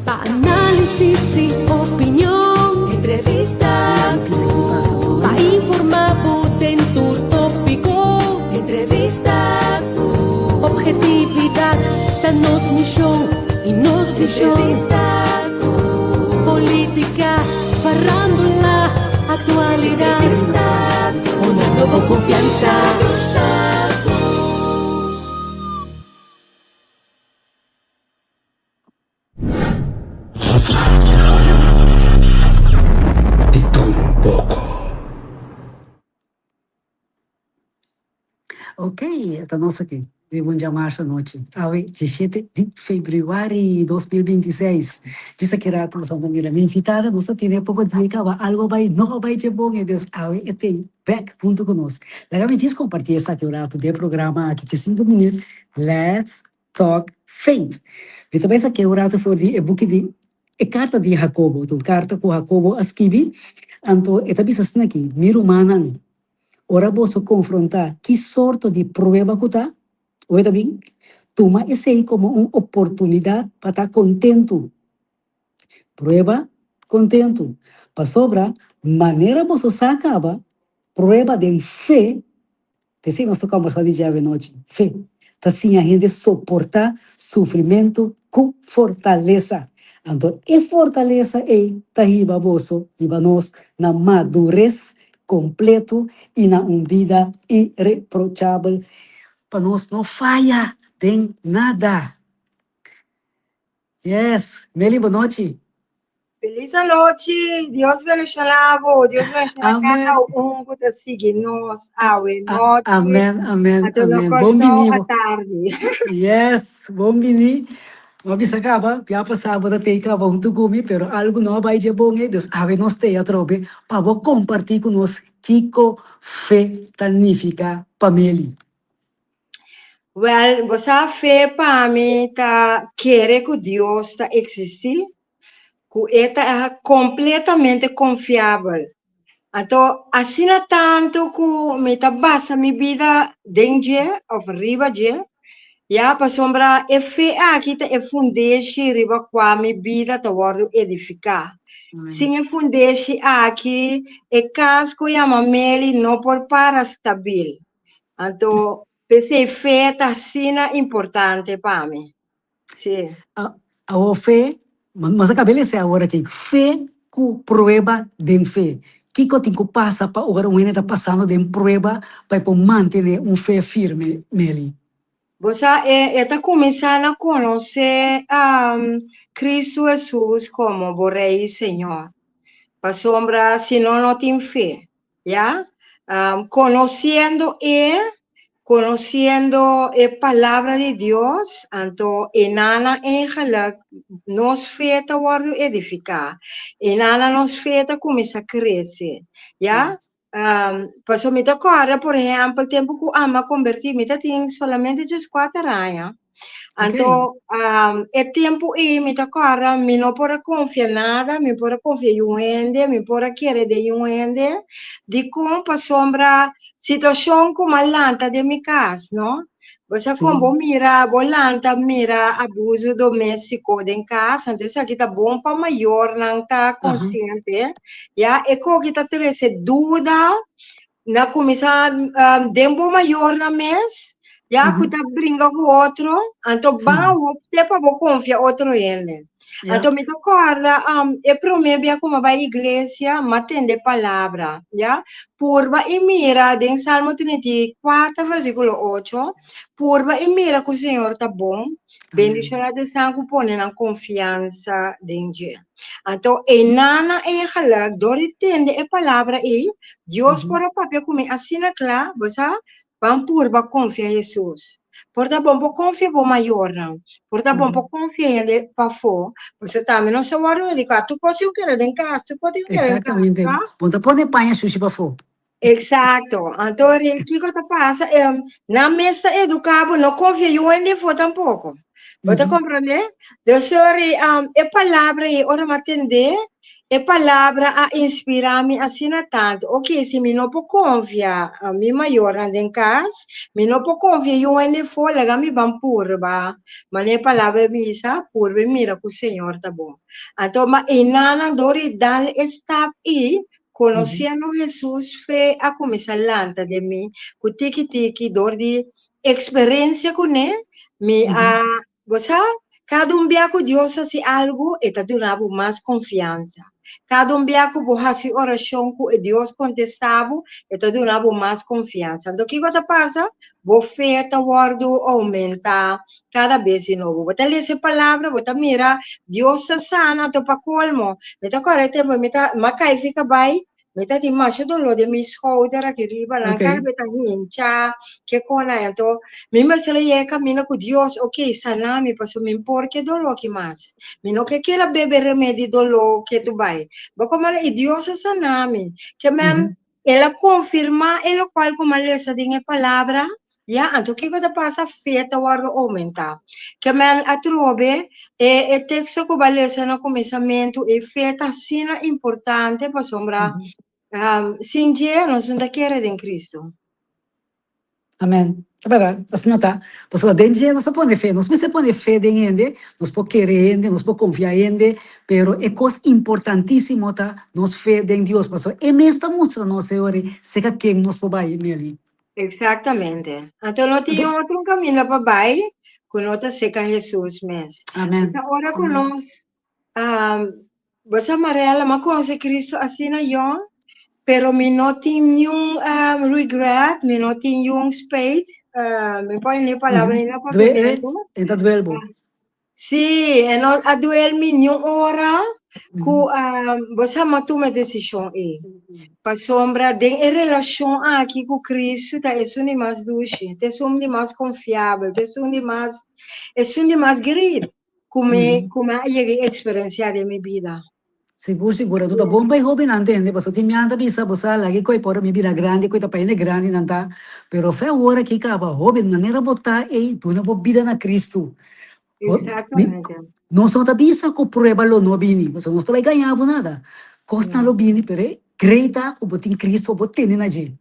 Pa análisis i opinion, entrevista ku. Pa informá bo den tur tópiko, entrevista ku. Obhetividat ta nos mishon i nos vishon. Entrevista ku. Polítika, farándula, aktualidat. Entrevista ku. Honrando bo konfiansa. Entrevista ku. Di tur un poko. Ok, ta nos aki di Bon Djamarsa anochi, awe diesshete di februari 2026. Djis aki rato nos anda mira mi invitada, nos ta tene poko dia kaba algo a bai no a bai dje bon e dus awe e tei bek hunto ku nos. Laga mi djis komparti esaki un rato den e programa aki dje sinku minüt, Let's Talk Faith. Mi ta bai saké un ratu for di e buki di e karta di Hakobo. Ta un karta ku Hakobo a skibi. Anto e ta bisa asina aki, Mi rumannan, ora boso konfrontá ki sorto di prueba ku ta, oe ta bin, tuma esei komo un oportunidat pa ta kontentu. Prueba kontentu. Pasobra manera boso sa kaba, prueba den fe, ta esei nos ta kòmbersá di dje avenochi, fe ta siña hende soportá sufrimentu ku fortalesa. Anto e fortalesa ei ta hiba boso, hiba nos, na madures kompletu i na un bida ireprochabel pa nos no faya den nada. Yes, Meli bonochi. Feliz anochi, Dios bendiciona bo, Dios bendiciona Amen. cada un cu ta sigui nos awe nochi. Amen, amen, Anto no amen. Bon Kòrsou bini bo. atardi. Yes, bon bini. No a bisa kaba, bia pasá bo ta tei kaba huntu ku mi, pero algu no a bai dje bon ei, dus awe nos tei atrobe pa bo kompartí ku nos kiko fe ta nifiká pa Meli. Wel, bo sa fe pa mi ta kere ku Dios ta eksistí, ku e ta kompletamente konfiabel. Anto asina tantu ku mi ta basa mi bida den dje òf riba dje, ya, pasobra e fe aki ta e fundeshi riba kua mi bida ta wòrdu edifiká. Sin e fundeshi aki, e kas ku yama Meli no por para stabil. Anto, p'esei fe ta asina importante pa mi. Sí. Awor fe, nos a kaba e lesa awor aki, fe ku prueba den fe. Kiko tin ku pasa pa ora un hende ta pasando den prueba pa e por mantené un fe firme, Meli? Bo sa, e, e ta kuminsá na konosé Kristu Hesus komo bo Rei i Señor. Pasobra si no, no tin fe. Ya? Conociendo e, conociendo e palabra di Dios, anto enana eigenlijk nos fe ta wordo edifica. Enana nos fe ta cuminsa crece. Ya? Paso mi ta corda, por ehempel, tempo cu ami a converti, mi ta tin solamente diescuater aña. Anto, e tempu ei mi ta kòrda mi no por a konfia nada, mi por a konfia yu hende, mi por a kere den yu hende. Dikon? Pasobra situashon ku mi a lanta den mi kas, no? Bo sa kon bo mira, bo lanta mira abuso doméstiko den kas, anto esaki ta bon pa mayornan ta konsiente, ya. E koki ta trese duda Na kuminsá den bo mayornan mes, ya ku ta bringa ku otro, anto ban awor te pa bo konfia otro hende. Anto mi ta kòrda e promé bia ku mi a bai iglesia, mi a tende palabra, ya. Purba i mira den Salmo 34 versíkulo 8, purba i mira ku Señor ta bon, bendishoná ta esnan ku pone nan konfiansa den dje. Anto einan eigenlijk dor di tende e palabra ei, Dios por a papia ku mi asina kla, bo sa, ban purba konfia Hesus. Por ta bon por konfia bo mayornan, por ta bon por konfia hende pafó, pasobra tambe nos ta wòrdu eduká, tur kos tin ku keda den kas, tur kos tin ku keda den kas, Exactamente. sa? Bo ta pone paña shushi pafó. Exacto. Anto ri kiko ta pasa? Nan mes ta eduká bo, no konfia yu hende afó tampoko. Bo ta komprondé? Dus sorry, e palabra ei ora mi a tendé. E palabra a inspirá mi asina tantu. Oké, si mi no por konfia mi mayornan den kas, mi no por konfia yu hende afó, laga mi ban purba. Manera e palabra a bisa, purba i mira ku Señor ta bon. Anto, ma einanan dor di dal e stap ei, konosiendo Hesus, fe a kuminsá lanta den mi ku tiki tiki dor di eksperensia kuné, mi a Bo sa, kada un bia ku Dios hasi algu, e ta duna bo mas konfiansa. Kada un bia ku bo hasi orashon ku e Dios kontestá bo, e ta duna bo mas konfiansa. Anto kiko ta pasa? Bo fe ta wòrdu oumentá kada bes di nobo. Bo ta lesa e Palabra, bo ta mira Dios ta sana. Anto pa kolmo, mi ta kòrda e tempu mi ta, mi a kai fi kabai, Mi ta tin masha doló den mi schouder aki riba, nan kar mi ta hincha, ke kona. Anto mi mester a yega kaminda ku Dios, ok, sana mi, pasobra mi por ke doló aki mas. Mi no ke keda bebe remedi doló ketu bai. Bo komo i Dios a sana mi. Ke men, el a konfirmá e lokual ku mi a lesa den e palabra. Ya, anto kiko ta pasa? Fe ta wòrdu oumentá. Ke men atrobe e e teksto ku bo a lesa na kuminsamentu, e fe ta asina importante pasobra sin dje nos no ta kere den Kristu. Amen. Ta bèrdat, asina ta. Pasobra den dje nos ta pone fe. Nos mester pone fe den hende, nos por kere hende, nos por konfia hende, pero e kos importantísimo ta nos fe den Dios, pasobra e mes ta mustra nos e ora ei serka ken nos por bai, Meli. Exactamente. Anto no tin otro caminda pa bai cu no ta seca Jesus mes. Amen. Esta ora cu nos, um, bo sa Marella, m'a conoce Cristo asina jong, pero mi no tin niun um, regret, mi no tin niun spijt, uh, mi por ni palabra ni na papiamento. En ta duel bo. Sí, e no a duel mi niun ora ku bo sa m'a tuma e desishon ei. Pasobra den e relashon aki ku Kristu ta esun di mas dushi, ta esun di mas konfiabel, ta esun di mas, esun di mas great ku mi ku mi a yega eksperensiá den mi bida. Sigur sigur anto ta bon pa e hobennan tende pasobra tin mian ta bisa bo sa lag'e koe por mi bira grandi koe ta pa hende grandi nan ta pero fe awor aki kaba hoben manera bo ta ei duna bo bida na Cristo bo nos no ta bisa ku prueba lo no bini pasobra nos ta bai gaña bo nada kosnan lo bini pero e grei ta ku bo tin Cristo bo tene na dje.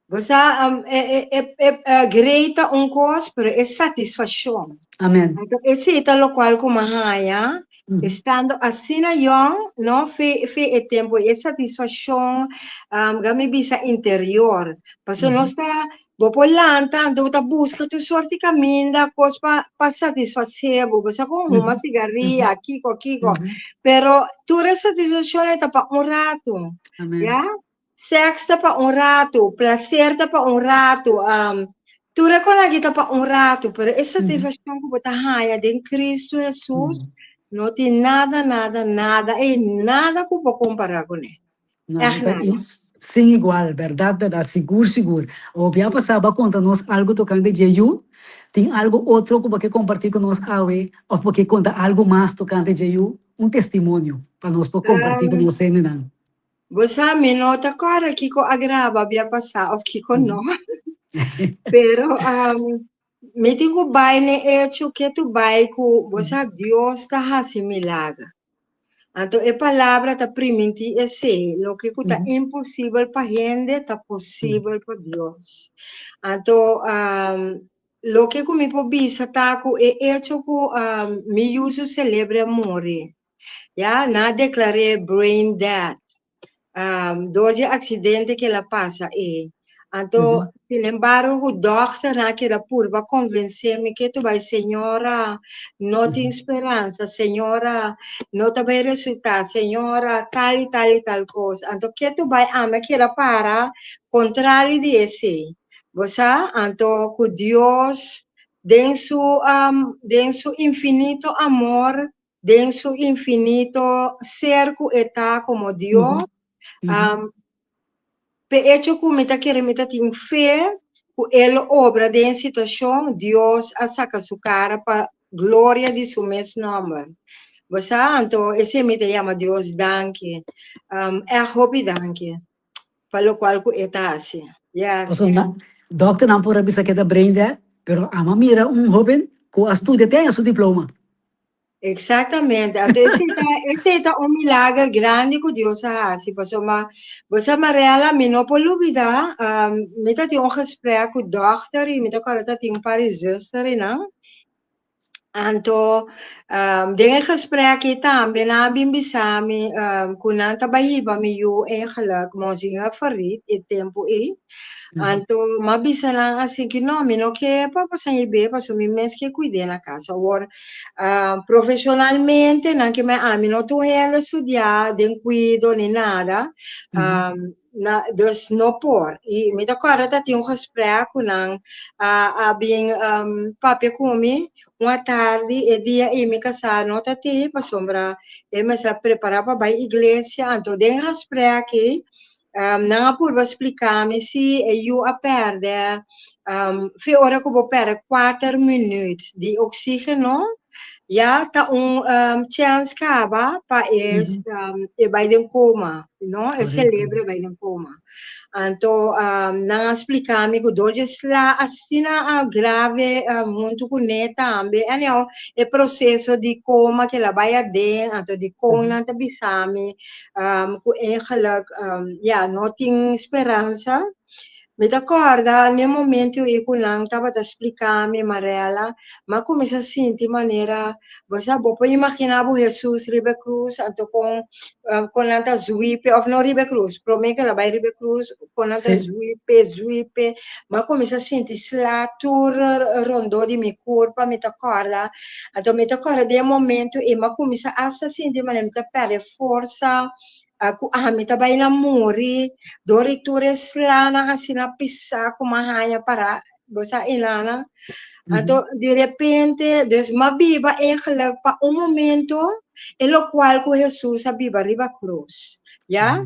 Bo sa, e, e, e, e grei ta un kos, pero e satisfakshon. Amen. Anto esei ta lokual ku mi a haña, estando asina yòn, no, fe, fe e tempu, e satisfakshon, ga mi bisa interior. Pasobra nos ta, bo por lanta, anto bo ta buska tur sort di kaminda, kos pa, pa satisfasé bo. Bo sa kon huma sigaria, kiko, kiko. Pero tur e satisfakshon ei ta pa un ratu. Amen. Ya? Sèks ta pa un ratu, plaser ta pa un ratu, tur e kos aki ta pa un ratu, pero e satisfakshon ku bo ta haña den Kristu Hesus no tin nada, nada, nada, ei nada ku bo kompará kuné. No, Ègt ta nada. sin igual, bèrdat, bèrdat, sigur, sigur. Awor bia pasá bo a konta nos algu tokante dje yu, tin algu otro ku bo ke kompartí ku nos awe òf bo ke konta algu mas tokante dje yu, un testimonio pa nos por kompartí ku nos hendenan. Bo sa, mi no ta kòrda kiko a graba bia pasá òf kiko no. Pero mi tin ku bai n'e echo ke tu bai ku bo sa Dios ta hasi milager. Anto e palabra ta primintí esei, loke ku ta imposibel pa hende ta posibel pa Dios. Anto loke ku mi por bisa ta ku e echo ku mi yu su selebre a muri, Ya, nan a deklar'é brain dead dor dje aksidente ku el a pasa ei. Anto, sin embargo ku dòkternan a keda purba konvensé mi ke tu bai, señora, no tin speransa, señora, no ta bai resultá, señora, tal i tal i tal kos. Anto, ke tu bai ami a keda para kontrali di esei. Bo sa? Anto, ku Dios den su den su infinito amor den su infinito ser ku e ta komo Dios, p'e echo ku mi ta kere mi ta tin fe ku e lo obra den e situashon, Dios a saka su kara pa gloria di su mes nòmber. Bo sa? Anto esei mi ta yama Dios danki. Ègt hopi danki pa lokual ku e ta hasi. Yes. Pasobra dòkternan por a bisa ku e ta brain dead, pero amo a mira un hóben ku a studia te haña su diploma. Exactamente. Anto esei ta, esei ta un milager grandi ku Dios a hasi. Pasobra bo sa Mariela, mi no por lubida, um, mi ta tin un gesprek ku dòkter i mi ta kòrda ta tin un par di zuster einan. Anto, um, den e gesprek ei tambe nan a bin bisa mi, um, ku nan ta bai hiba mi yu eigenlijk Monsignor Farid e tempu ei. Anto m'a bisa nan asin ki no, mi no ke pa boso hib'é pasobra mi mes ke kuid'é na kas. Awor, Profesionalmente nan ke men ami no ta un hende studiá den kuido ni nada, na dus no por. I mi ta kòrda ta tin un gesprek ku nan a a bin papia ku mi un atardi, e dia ei mi kasá no ta tin pasobra e mester a prepará pa bai iglesia, anto den e gesprek ei nan a purba splika mi si e yu a pèrdè Fe ora ku bo pèrdè kuater minüt di oksígeno, ya ta un chèns kaba pa e e bai den koma, no? E selebre bai den koma. Anto nan a splika mi ku dor dje sla asina grave huntu kuné tambe, anyhow e proseso di koma ku el a bai aden, anto dikon nan ta bisa mi ku eigenlijk ya no tin speransa. Mi ta kòrda n'e momento ei ku nan tabata spliká mi, Marella, m'a kuminsá sinti manera, bo sa, bo por imaginá bo Hesus riba e krus, anto kon kon nan ta zwip'e, òf no riba e krus, promé ku el a bai riba e krus, kon nan ta zwip'e, zwip'e, m'a kuminsá sinti sla tur rondó di mi kurpa, mi ta kòrda, anto mi ta kòrda den e momento ei m'a kuminsá asta sinti manera mi ta pèrdè forsa, ku ami ta bai na muri dor di tur e slanan asina pisá ku m'a haña para bo sa enanan. Anto di repente dus m'a biba eigenlijk pa un momento e lokual ku Hesus a biba riba krus, ya.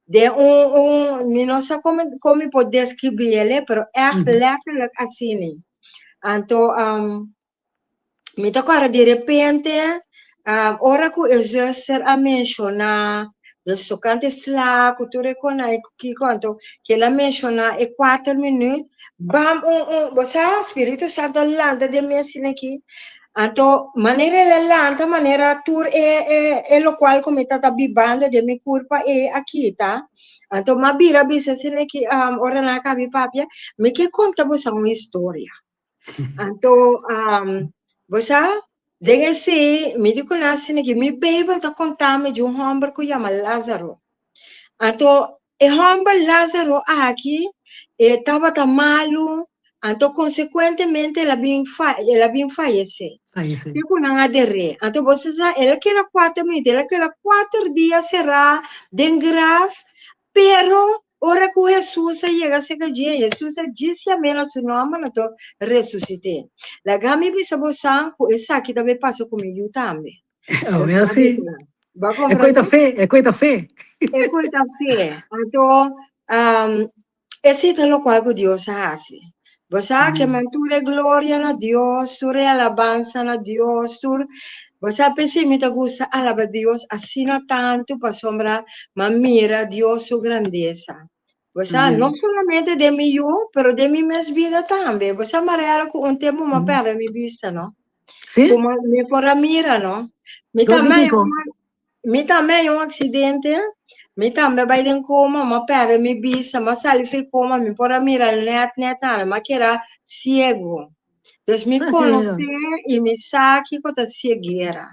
Den un un mi no sa kon kon mi por deskribí pero ègt letterlijk asina. Anto Mi ta kòrda di repente, ora ku e zuster a menshoná de tokante sla ku tur e konai ku kiko, anto ku el a menshoná e kuater minüt, bam un un bo sa Spiritu Santu a lanta den mi asina aki, anto manera el a lanta manera tur e e e lokual ku mi tabata bibando den mi kurpa ei a kita, anto mi a bira bisa asina aki ora nan a kabi papia, mi ke konta bo sa un historia. Anto, um, bo sa, den esei, mi di ku nan asina ki mi Beibel ta konta mi di un hòmber ku yama Lázaro. Anto, e hòmber Lázaro aki, e tabata malu, anto konsekuentemente el a bin fa, el a bin fayesé. Fayesé. Te ku nan a der'é. Anto bo sa, el a keda kuater minuut, el a keda kuater dia será den graf, Pero, ora ku Hesus a yega serka dje, Hesus a djis yam'é na su nòmber, anto resusit'é. Laga mi bisa bosan ku esaki ta bai pasa ku mi yu tambe. Awel si. Bo a E koi komprendé? ta fe, e koi ta fe. E koi ta fe. Anto, Esei ta lokual ku Dios a hasi. Bo sa ke man tur e gloria na Dios, tur e alabansa na Dios, tur Bo sa p'esei mi ta gusta alaba Dios asina tantu pasobra m'a mira Dios su grandesa. Bo sa, no solamente den mi yu, pero den mi mes bida tambe. Bo sa Mariela ku un tempu m'a pèrdè mi bista, no? Sí? Ku mi por a mira, no? Mi Dor di tambe kiko? Mi tambe a un accidente, mi tambe a bai den coma, m'a perde mi bista, m'a sali fi coma, mi por a mira net net nada, m'a keda ciego. Dus mi Ah, conoce ciego. y mi sa kico ta cieguera.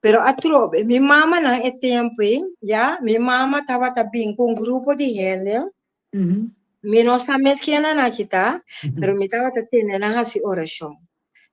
Pero atrobe, mi mamanan e tempo ei, ya, mi mama tabata bin cu un grupo di hende, mi no sa mes kiennan aki ta, pero mi tabata tende nan haci oracion.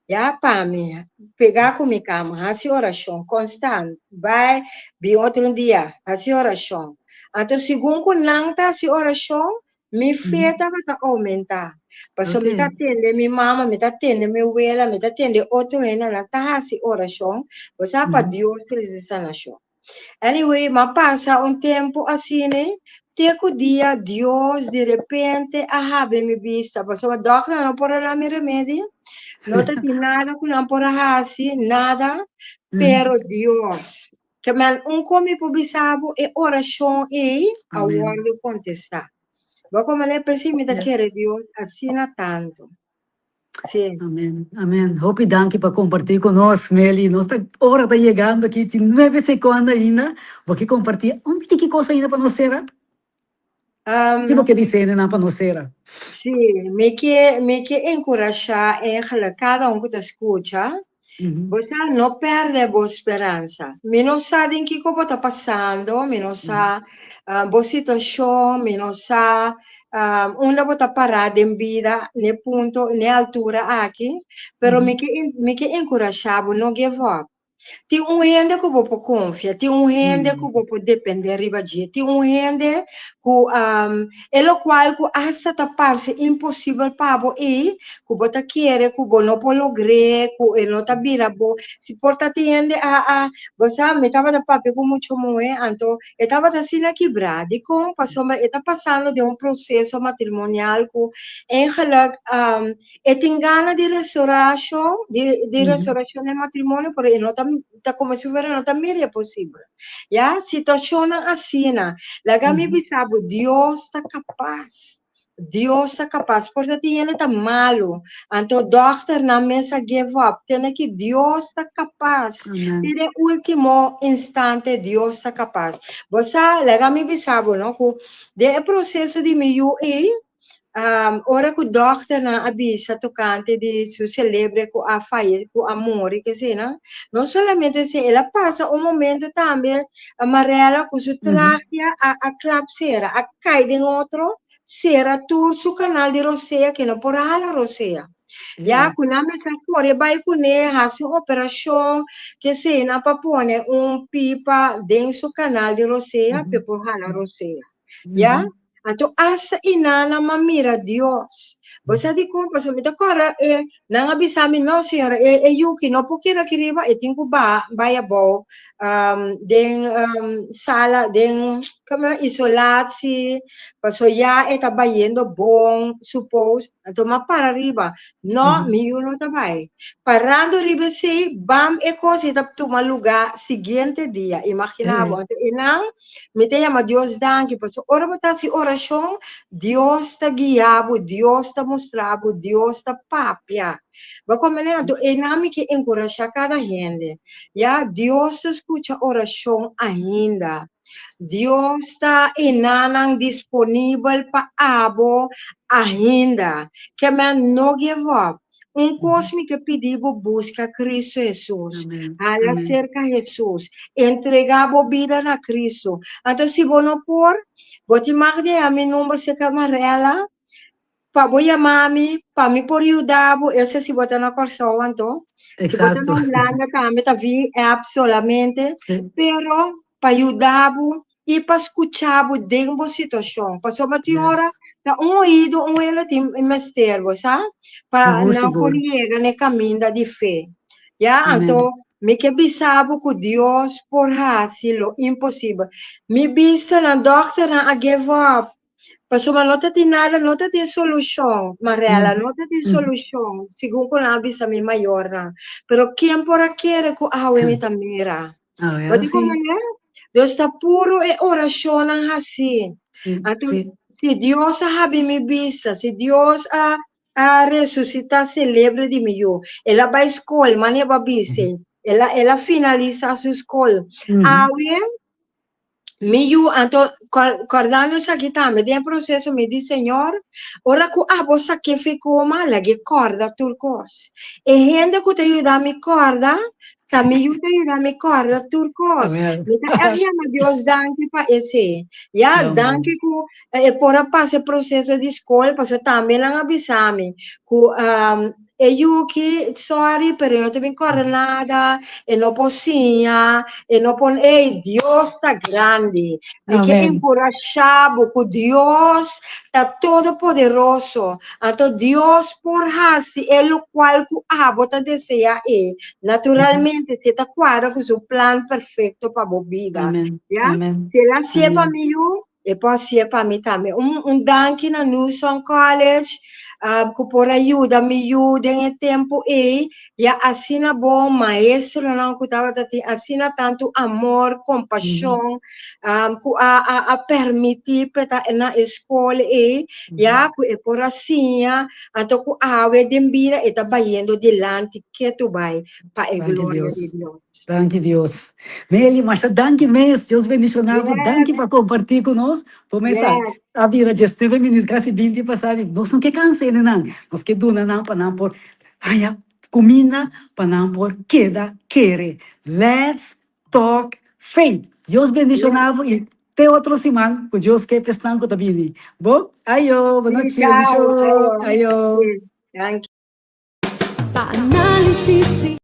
Ya pa mi, pegá ku mi kama, hasi orashon konstant, bai bin otro un dia, hasi orashon. Anto segun ku nan ta hasi orashon, mi fe tabata oumentá. Pasobra mi ta tende mi mama, mi ta tende mi wela, mi ta tende otro hendenan ta hasi orashon, bo sa pa Dios trese sanashon. Anyway, m'a pasa un tempu asina te ku dia Dios di repente a habri mi bista. Pasobra dòkternan no por a dá mi remedi, no ta tin nada ku nan por a hasi, nada. Pero Dios, ke men un kon mi por bisa bo e orashon ei a wòrdu kontestá. Bo a komprendé? P'esei mi ta kere Dios asina tantu. Sí. Amen, amen. Hopi danki pa kompartí ku nos, Meli. Nos ta ora ta yegando aki, tin nuebe sekonda ainda. Bo ke kompartí un tiki kos ainda pa nos sera? Ki bo ke bisa hendenan pa nos sera? Sí, mi ke mi ke enkurashá eigenlijk kada un ku ta skucha, bo sa no pèrdè bo speransa. Mi no sa den kiko bo ta pasando, mi no sa bo situashon, mi no sa unda bo ta pará den bida n'e punto, n'e altura aki, pero mi ke mi ke enkurashá bo no give up. Tin un hende ku bo por konfia, tin un hende ku bo por dependé riba dje, tin un hende ku e lokual ku asta ta parse imposibel pa bo ei, ku bo ta kere ku bo no por logr'é, ku e no ta bira bo. Si por ta tin hende a a bo sa mi tabata papia ku mucha muhé anto e tabata asina kibrá. Dikon? Pasobra e ta pasando den un proseso matrimonial ku eigenlijk E tin gana di restaurashon, di, di restaurashon den matrimonio, pero e no ta, ta como si fuera no ta mira e posibel. Ya, situashonnan asina. Laga mi bisa bo, Dios ta kapas. Dios ta kapas. Por ta tin hende ta malu. Anto dòkternan mes a give up. Tene ki Dios ta kapas. Amen. Te den último instante Dios ta kapas. Bo sa, laga mi bisa bo, no, ku den e proseso di mi yu ei, Ora ku dòkternan a bisa tokante di su selebre ku a faye, ku a muri kesinan, no solamente esei, el a pasa un momento tambe Marella ku su trachea a a klap sera, a kai den otro, sera tur su kanal di rosea ke no por a hala rosea. Ya ku nan mester kore bai kuné, hasi un operashon kesinan pa pone un pipa den su kanal di rosea p'e por hala rosea. Ya? Anto asta i nan a mira Dios. Bo sa dikon? Pasobra mi ta kòrda e nan a bisa mi, no señora, e e yuki no por keda aki riba, e tin ku baha bai abou den sala, den komo isolatie, pasobra ya e ta bayendo bon, suppose. Anto mi a para riba, no, mi yu no ta bai. Parando riba esei, bam e kos ei ta tuma lugá siguiente dia. Imaginá bo. Anto e nan Mi ta yama Dios danki pasobra ora bo ta hasi orashon, Dios ta guia bo, Dios ta mustra bo, Dios ta papia. Bo komprende? Anto einan mi ke enkurashá kada hende. Ya, Dios ta skucha orashon ainda. Dios ta einanan disponibel pa abo ainda. Ke men no give up. Un kos mi ke pidi bo, buska Kristu Hesus. Hala serka Hesus. Entregá bo bida na Kristu. Anto si bo no por, bo tin mag di haña mi number serka Marella pa bo yama mi, pa mi por yuda bo, ese si bo ta na Kòrsou anto. Si bo ta na Hulanda tambe ta via app solamente, pero pa yuda bo i pa skucha bo den bo situashon. Pasobra tin ora ta un oido un hende tin mester, bo sa, pa nan por yega na e kaminda di fe. Ya, anto mi ke bisa bo ku Dios por hasi lo imposibel. Mi bista nan dòkternan a give up, pasobra no ta tin nada, no ta tin solushon, Marella, no ta tin solushon, segun ku nan a bisa mi mayornan. Pero ken por a kere ku awe mi ta mira? Bo di como ne? Dios ta puro e oracionnan haci. Anto, si Dios a habi mi bista, si Dios a a resucita celebre di mi yu, el a bai scol, mane bo a bise, el a el a finalisa su scol. Awe mi yu, anto cordando esaki tambe, den e proceso mi di, Señor, ora cu abo saque fi coma, lag'e corda tur cos. E hende cu ta yuda mi corda, Ta mi yu ta yuda mi kòrda tur kos. Mi ta ègt yama Dios danki pa esei. Ya, danki ku e por a pasa e proseso di skol, pasobra tambe nan a bisa mi ku e yu ki, sòri, pero e no ta bin kòrda nada, e no por siña, e no por, ey, Dios ta grandi. Mi ke enkurashá bo ku Dios ta todopoderoso. Anto Dios por hasi e lokual ku abo ta deseá e, naturalmente si e ta kuadra ku su plan perfekto pa bo bida. Amen. Ya? Amen. Si el a hasié pa Amen. mi yu, E por hasié pa mi tambe. Un un danki na New Song College ku por a yuda mi yu den e tempu ei. Ya asina bon maestronan ku tabata tin asina tantu amor, kompashon, ku a a a permití pa e ta na e skol ei, ya ku e por a siña, anto ku awe den bida e ta bayendo dilanti ketu bai pa e Danki gloria Dios. di Dios. Danki Dios. Nelly, masha danki mes. Dios bendiciona bo. Yes. Danki pa comparti cu nos. Bo mes a Yes. a bira 19 minuut, casi 20 pasa. Nos no ke cansa hende nan. Nos ke duna nan pa nan por haña cuminda, pa nan por keda kere. Let's talk faith. Dios bendiciona bo y te otro siman cu Dios ke p'esnan cu ta bini. Bo, ayo, bo Sí, nochi, chao. bendicion. Ayo. Ayo. Sí, danki. Pa análisis.